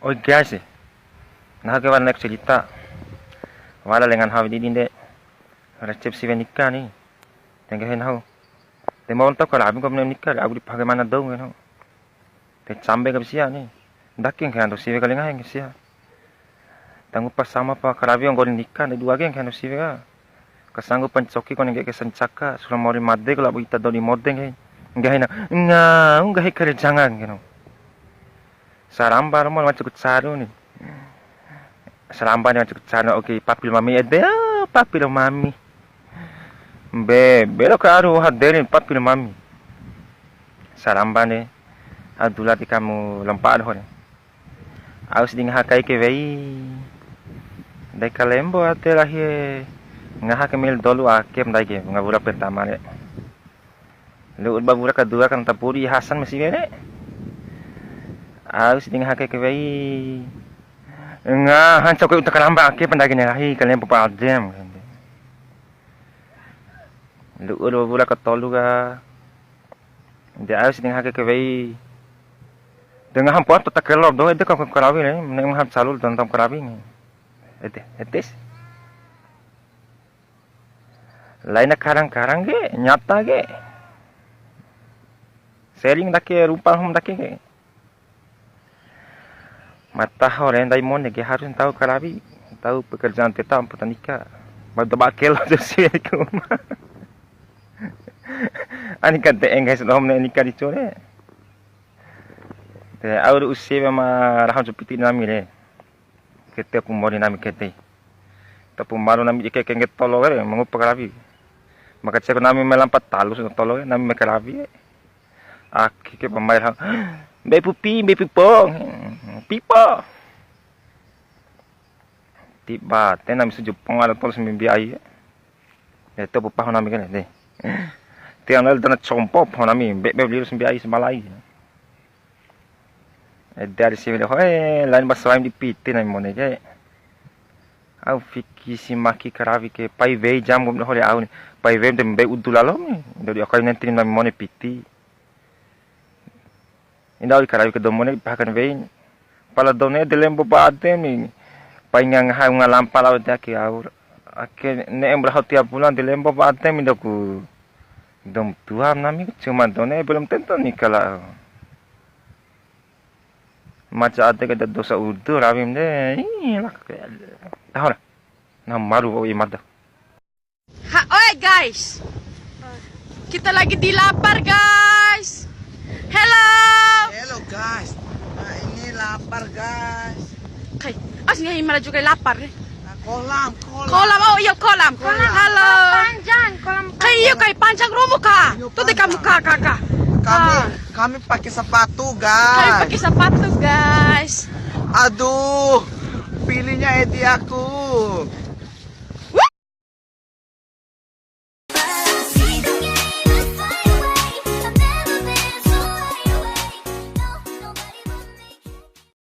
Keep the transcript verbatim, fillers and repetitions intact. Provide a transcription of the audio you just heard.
Oi guys, nahu ke wara ne'e cerita. Wara lenga nahu didi nde. Resepsi wea nika ni. Tenggehe nahu. Te mau ntau karawi nggomi ne'e nika, au di paha kai mana dou ngeno. Te cambe kai sia ni. Ndake nggahi ando siwe kali ngaha nggahi sia. Tanggu pas sama pa karawi nggori nika, ndai dua ke nggahi ando siwe ka. Kasanggupa ncoki kone ngge'e ke sancaka, sura mori made ku labo ita dodi mode nggahi. Nggahi na, ngau nggahi kare janga ngeno. Saramba romo wancuku caru ni. Saramba ni wancuku caru, oke, papi ro mami ede, ah, papi ro mami. Be, belo ka aru hadeni papi ro mami. Saramba ne, adula ti kamu lampa doho ne. Au si di ngaha kai ke wei. Ndai kalembo ade rahi e. Ngaha ke mil dolu ake ndai ke, ngawura pertama re. Lu'u ba wura kadua kan tapuri Hasan masi were. Au si di ngaha kai ke wei. Ngaha ncau kai uta karamba ake pa ndai ke ne rahi, kalembo pa adem. Lu'u ba wura katolu ka. De au si di ngaha kai ke wei. De ngaha mpoa tota kelor doho ede ka karawi re, ne'e ngaha calu dou ntam karawi ni. Ede, ede si. Laina karang-karang ke, nyata ke. Sering ndake rupa hom ndake ke. Mataho re ndai mone ke harus ntau karawi, ntau pekerjaan tetap ampo ta nika. Ba da ba kelo si ku. Ani ka de enggai sedom ne nika di core. Te au ru usi ma raho piti nami re. Kete ku mori nami kete. Tapu maru nami ike kengge tolo re, mangupa karawi. Maka ceko nami melampa talu tolo re, nami me karawi. Ake ke pamair ha. Mbei pupi, mbei pipo. Pipo. Tiba, te nami suju pong ada tolo sembi ai. Ya, to pahu nami kene, de. Tiang lal dana compo pahu nami, be, be liru sembi ai semalai. Ede ari siwe de hoe, lain ba selain di piti nami mone ke. Au fiki si maki karawi ke, pai wei jam gum doho de au ni. Pai wei de mbei udu lalo ni. Ndadi akai nanti nami mone piti. Inda oi karawi ke dou mone paha kai wei. Pala dou ne'e de lembo ba ade ni. Pai nga ngaha nga lampa lao de ake au. Ake ne'e mbra hau tiap bulan de lembo ba ade mi doku. Dou tua nami cuma dou ne'e belum tentu nikah lah. Maca ade ke dosa udu rawim de. Ih, lah. Tahu lah. Nah, maru wa'u imada. Ha, oi guys. Kita lagi di lapar guys. Hello. Hello guys. Nah, ini lapar guys. Kai, as nggak himara juga lapar nih. Nah, kolam, kolam. Kolam, oh iya kolam. Kolam. Halo. Kolam panjang, kolam panjang. Kai iya kai panjang romo ka. Iya, tuh deh kamu panjang. Ka, ka, ka. Kami, ah. Kami pakai sepatu guys. Kami pakai sepatu guys. Aduh, pilihnya Edi aku.